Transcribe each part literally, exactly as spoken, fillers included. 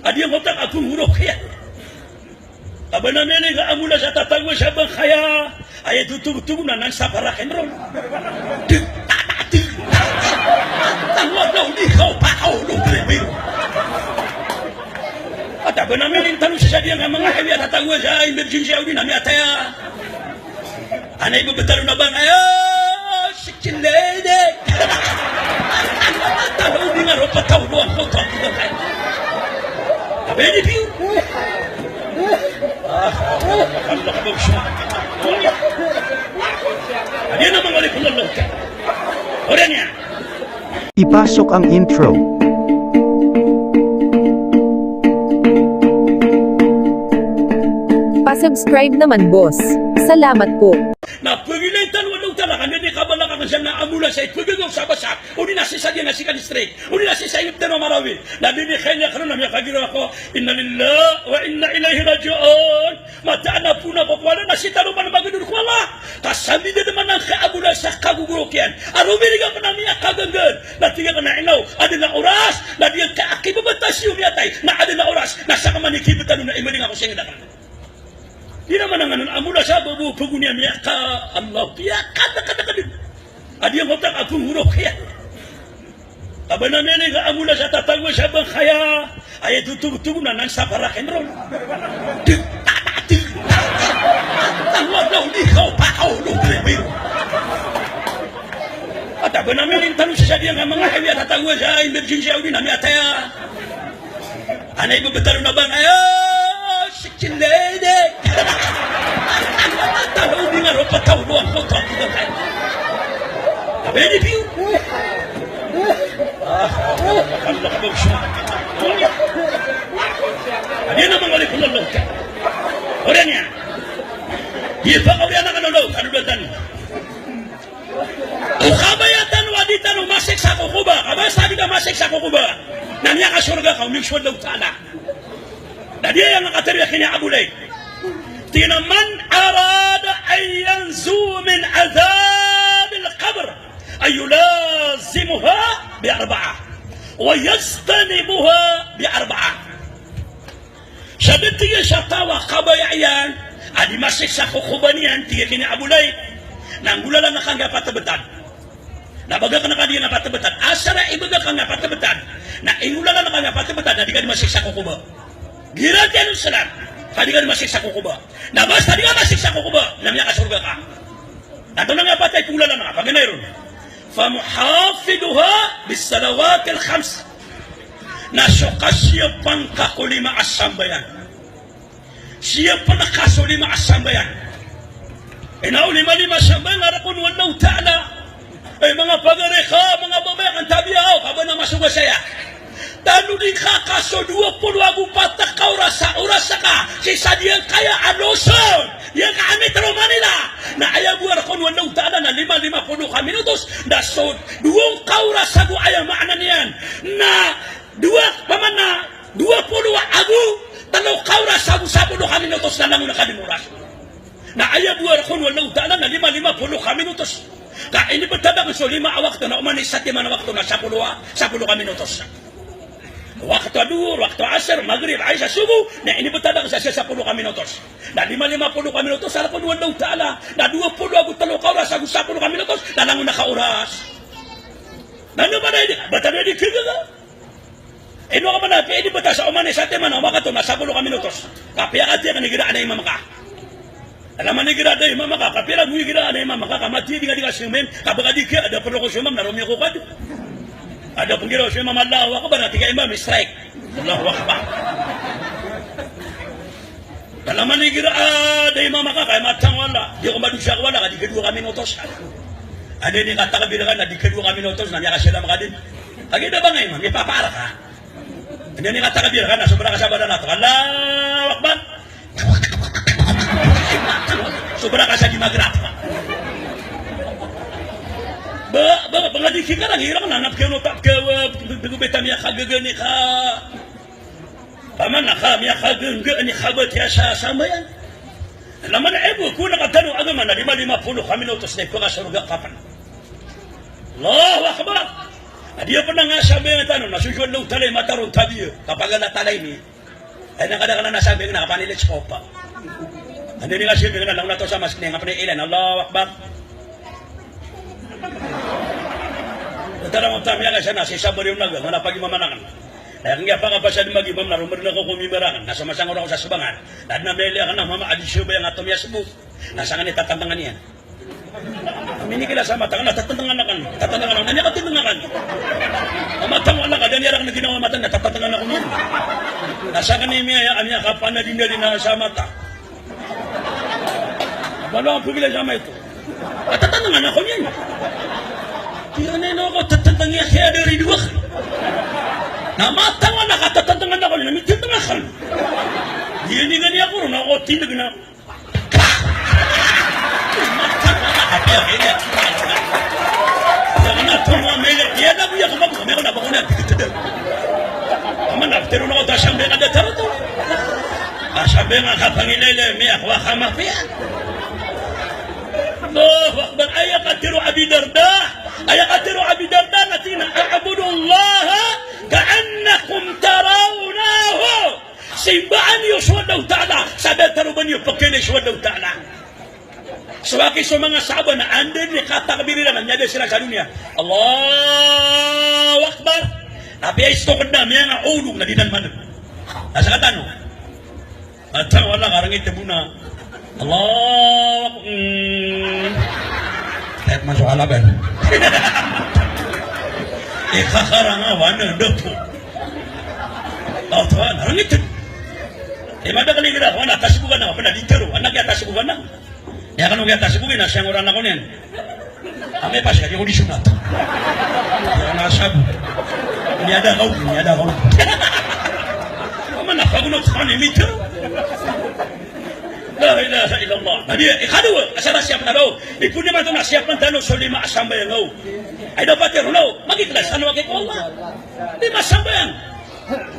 A di angkoto a kagogorok iyan. Ka ba na miyailay ka a mula sa tatago sa bangkaya, aya totogotog na nan sa paraken ron. Tangwa daw di kaw pakaolo, driver. At a ba na miyailay tano sa sadiyang manga highway a tatago sa emergency, odi na miyatay a Anay ba betaro na bang, ayo, sexy lady. Talo di nga ropa tao doang ko to. Abay di piyo. Ah, ano ka ba siya? Ano yan ang mga likod ng loob ka? O rin yan. Ipasok ang intro. Pa-subscribe naman, boss. Salamat po. Na pegilay tano o Allahu Ta'ala, ka di kabala ka sa na a mula sa ipegagaw sa basa, o di na sii sa diyan na sii ka district, o di na sii sa inged tano a Marawi. Na di ni kaya kano na miyakagiraw ako, inna lillahi wa inna ilayhi raji'un. Mataan a pona ko ko Allah, na sii tano man magador ko Allah. Ka sambi den man angkai a mula sa kagogorok iyan a romiriga ko na miyakaganggan. Na tig akn a inaw, aden a oras na di angkai a kibabatasi o miyatay, na aden a oras na saka man i kibetano na imaling ako sa inged akn. Di na mananganon a mula sa babo pegoni a miyaka, Allah, piyakadakadaka den. A di angkoto a kagogorok iyan. Ka ba na miyailay ka a mula sa tatago sa bangkaya, aya totogotog na nan sa paraken ron. Tangwa daw di kaw pakaolo, driver. At a ba na miyailay tano sa sadiyang manga highway a tatago sa emergency, odi na miyatay a Anay ba betaro na bang, ayo, sexy lady. Talo di nga ropa tao doang ko to. Abay di piyo. Ah, ano ka ba siya? Ano yan ang mga likod ng loob ka? O rin yan. Di ba ka rin ang ano daw? Ano ba tan? O kabaya tano a di tano masik sa kokoba, kabaya sa di ka masik sa kokoba, na miyakasorga ka, o miyosod Allahu Ta'ala. Na di aya nga katero iyan kini Abu Layth. Tig iyan a, "Man arada an yanju min adhabil qabr, an yulazimaha bi arba'ah, wa yajtanibaha bi arba'ah." Sa di tig iyan sa taw a kabaya iyan a di masik sa kokoba niyan, tig iyan kini Abu Layth, na nggolalan ka angkai a pat a betad. Na baga ka angkai a pat a betad. Asar a ibaga ka angkai a pat a betad. Na inggolalan ka angkai a pat a betad, na di ka di masik sa kokoba. Giya tiyan o Islam, ka di ka di masik sa kokoba. Na basta di ka masik sa kokoba, na miyakasorga ka. Na antonaa angkai a pat a ipaggolalan ka, paganay ron. Famuhafiduha bis salawatil khams. Na so kasiyapan ka ko lima a sambayang. Siyapan ka so lima a sambayang. Ino lima-lima a sambayang a rk on o Allahu Ta'ala. Ay, manga pagari ka, manga babay akn, tabiya aw, ka ba na masoga saya. Tanodi ngka ka so dowa polo ago pat ka oras a oras ka sii sa di angkaya a loson. Di angka amit ron Manila. Na aya bo a rk on o Allahu Ta'ala na lima, lima polo ka minutos, na so dowa ngka oras ago, aya maana niyan na dowa, pamana, dowa polo ago tlo ka oras ago sapolo ka minutos na langon ka lima oras. Na aya bo a rk on o Allahu Ta'ala na lima, lima polo ka minutos. Ka inibetad akn so lima a wakto na oman i satiman a wakto na sapolo a, sapolo ka minutos. Wakto a Dhuhr, wakto a Asr, Maghrib, Isha, Subuh, na inibetad akn sa sapolo ka minutos. Na lima, lima polo ka minutos a rk on o Allahu Ta'ala na dowa polo ago tlo ka oras ago sapolo ka minutos na langon ka oras. Na ino man a di, bata na di kigaga. Ino ka man a piyakadibetad sa oman i satiman a wakto na sapolo ka minutos. Ka piyakatiyakn igira a imam ka. Alaman igira a imam ka, ka pira bo igira a imam ka, ka matiya di nga di ka siyomin, ka ba ka di kiya, da perlo ko siyomam, na romiyo ko kado. Ada pn igira siyomam, Allahu Akbar, na tig a imam, strike. Allahu Akbar. Alaman igira a imam ka, ka matang wala, di ko madosa ko wala, ka di ka dowa ka minutos. Anda ini katakbir ka, na di ka dowa ka minutos, na miyakasalam ka di. Kagiya da ba nga imam, ipapaara ka. Anda ini katakbir ka, na sobra ka sa baralat. Allahu Akbar. Sobra ka sa di magrata. Ba, ba, ba nga di kikarang, hirang na, na pkeno ta, pkewa, pkeno ta miyakagaga ni ka. Paman na ka miyakagaga ni ka ba tiya sa sambayang. Alaman a ibo ko na katano agama na lima, lima polo ka minutos na ipakasorga ka pn. Allahu Akbar. A di a pn a nga sambayang tano na so Allahu Ta'ala i mataron tabiya. Kapagala tala ini. Ay, na kadaklan a sabing na kapanilit sa kopa. Anda ini ka sabing na langon ato sa mask na ngapne ilan, Allahu Akbar. Tara mo tamiya ka sana, si sabari yung naga, mana pag-imam akan. Ay, kaya pa kapasad mag-imam na rumar na ko kumimbar akan, na sumasang ako sa sabangan. Na adn a maili akan na mama adi siya ba yung atom ya sabot. Na sangkani tatantangan iyan. Minikila sa mata, na tatantangan akan, tatantangan akan, na niya katantangan akan. A mata mo, ala ka, da niya rak na ginawa mata, na tatantangan ako niyan. Na sangkani miya, ya, niya kapanadinadina sa mata. Balo ang pagila sa mata ito. A tatantangan ako niyan. Kaya na ino ako, tatantangan iya, kaya dari dua ka. Na mata mo, na katatantangan ako niyan, na mitantangan akan. Inigan niya ako, na ako, tinag na. Allahu Akbar. Aya katharo o Abi Darda. Aya katharo o Abi Darda na tig iyan a, "A'budullaha ka'annakum tarawnahu." Simbaa niyo so Allahu Ta'ala sa datar o ba niyo pkhailay so Allahu Ta'ala. So aki so manga sahaba na anda i katakbir iran na miyada siran sa doniya, Allahu Akbar. Apiya isto kna miyanga olog na di nan maneg. Na sktano. Mata wala ka rangit bo na. Allahu Akbar. Mm. Kahit masuk halaban. Ikakarang awan na dapo. Aw, tawa na rangit. Imadakl igira ko na tasbugan na, pn a di tero, anak iya tasbugan na. Iya kano kaya tasbugan na, siyang oran ako niyan. Amay pas ka, di ko di sunat. Iya na sabu. Miyada kaw, miyada kaw. Aman na pagunot sa kanimita. La ilaha illallah. Na di, ikadowa, asar a siyap na daw. Ipon imanto na siyap na tano so lima a sambayang aw. Ay dapat i roo na aw. Magikilas tano aki ko Allah. Lima a sambayang.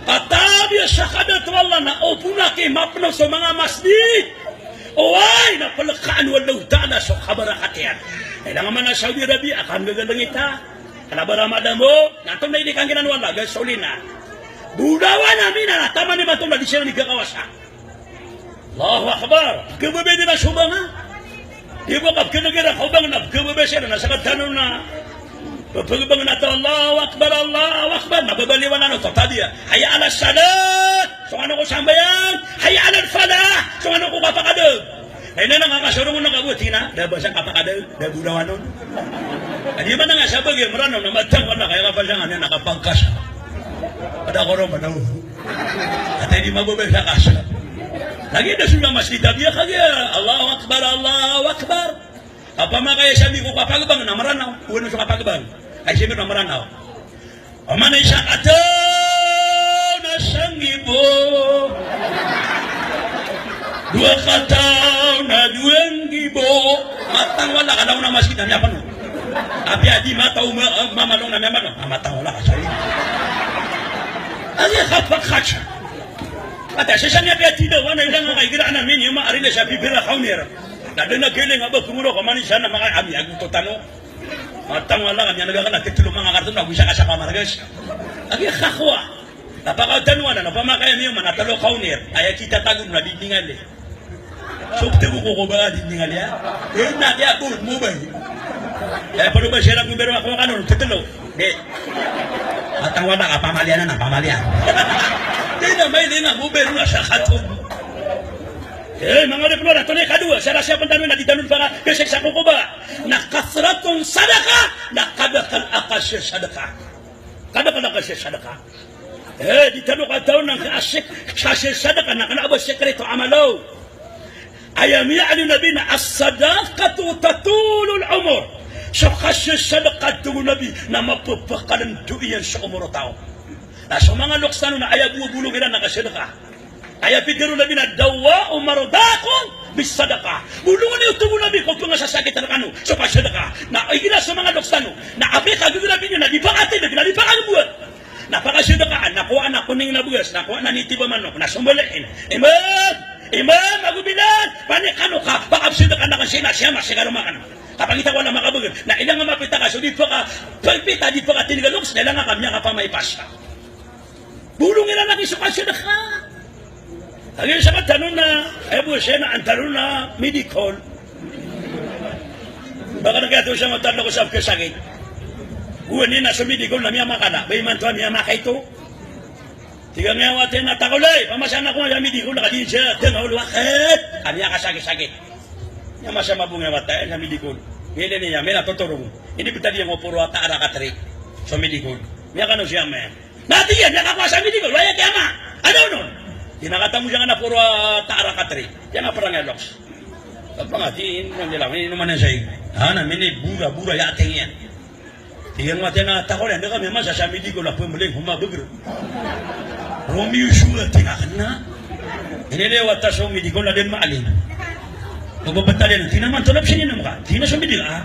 Patabi sa kadat o Allah na opona ki mapno so manga masjid. Oway, na plkaan o Allahu Ta'ala so kabarakat iyan. Ay, langon man a Saudi Arabia, akan gagalangita. Kna ba Ramadan bo, na antonaa i di kanggilaan o Allah, gasolina. Bolawan ami na, na taman imanto na di siran di kakawasa. Allahu Akbar. Kababaya di na so banga. Di bo kapkhaneg iran ko banga na kababaya siran na sktano na. Pphagabang na to, Allahu Akbar, Allahu Akbar. Na babaliwan ano to, tadiya. Hayya alas salah. So ano ko sambayang, hayya alal falah. So ano ko kapakadeg. Ay, na nga kasorong na kabuti na, da ba sa kapakadeg, da bolawan on. Adi man nga sabagi, Mranaw, na matang wala, kaya kapal sa nga, na kapangkas. Ada ko ron, manaw. Atay di mababay sa kas. Lagi da sula mas di tabiya kagiya, Allahu Akbar, Allahu Akbar. Apa makaya sabi ko kapagabang na Mranaw, wano sa kapagabang. Ay, sabi na Mranaw. Oman isa kataw na sanggibo. Dowa kataw na dowa nggibo. Matang wala ka daw na masjid na miyapano. Apiya di mataw ma-, mamalong na miyapano. Ah, matang wala ka sali. Agi kapakasa. Ata sisanya apiya tida wana ilang ka igira na mini ma arila sa bibira kaunir. Na dena gele nga ba kumuro ka manisa na maka ami agu to tano. Matang wala ka, miyaneg akn a titlo manga karton na go isa ka sapa margas. Agi kakowa. Na pakaotan wala, na pamakay ami man a talo kaunir. Aya kita tago na dindingan di. So, ptego ko ko ba dindingan di, ya? Eh, na di ako, mo ba? Eh, pano ba siya lang gobero ako kanon, titlo. Di. Matang wala ka, pamalian na, pamalian. Di na, may di na, gobero na sa katon. Eh, manga di pnora, tonay kadowa, sa rasya pntano na di tano paka, kasi sa kukuba. Na kathratus sadaqah, na kadakl a kasiyas a sadaqah. Kadakl a kasiyas a sadaqah. Eh, di tano kataw na kasiyas, kasiyas a sadaqah, na kna a ba sikreto a amal o. Aya miyaaloy o Nabi na as-sadaqatu tatulul umur. So kasiyas a sadaqah, tig o Nabi, na mapapakal dn iyan so omor o taw. Na so manga loks tano na aya bo a bolong iran na kasadaqah. Aya pitharo o Nabi na, "Dawwa'u mardhakum bis-sadaqah." Bolongan iyo, tig o Nabi, ko pangasasakit rkano so kasadaqah. Na igira so manga loks tano na apiya kagegerabin iyo na di pakatindg, na di pakagembowat, na pakasadaqaan, na kowaan a koning na bagas, na kowaan a nitib a manok, na sombalain. Imam, Imam, ago Bilal, panikano ka, pakapsadaqaan akn sina, siya masigaroma akn. Kapagita ko na makabager. Na ilang a mapita ka so di paka, pagpita di pakatindg a loks, na ilang a ka miyakapamaipas ka. Bolong iran a di so kasadaqah. Agi sa matano na, eh, bo siya na antaro na medical. Baka na kaya to siya matano ko sa sakit. Buwan niya na so medical na miyamakala, ba imanto a miyamakaito. Tig a miyawaten a takolay, pamasahan ako sa medical na kadi siya, dn a olo akit. Kami a kasakit-sakit. Miyamasa mabong a wata, eh, sa medical. Ngilin niya, miyatotorong. Ini btad iyan ko poro a taara katri. So medical. Miyakano siya maya. Na tig iyan, miyakakowa sa medical, waya kiyama. Ano non? Kinakatamu siya nga na poro a taara katri. Kiyama prang a loks. Kapangati, ini man dilaw, ini man sa ig. Ana, mini bura-bura ya ating iyan. Tig iyan, wata na takolay, anda kami masa sa medical, a pmbaling, homa bagr. Romeo Shua, tig iyan, na. Ini le wata so medical, na dn maalin. Mababtad iyan, tig iyan, man tolop sini nam ka. Tig iyan, so medical, ah.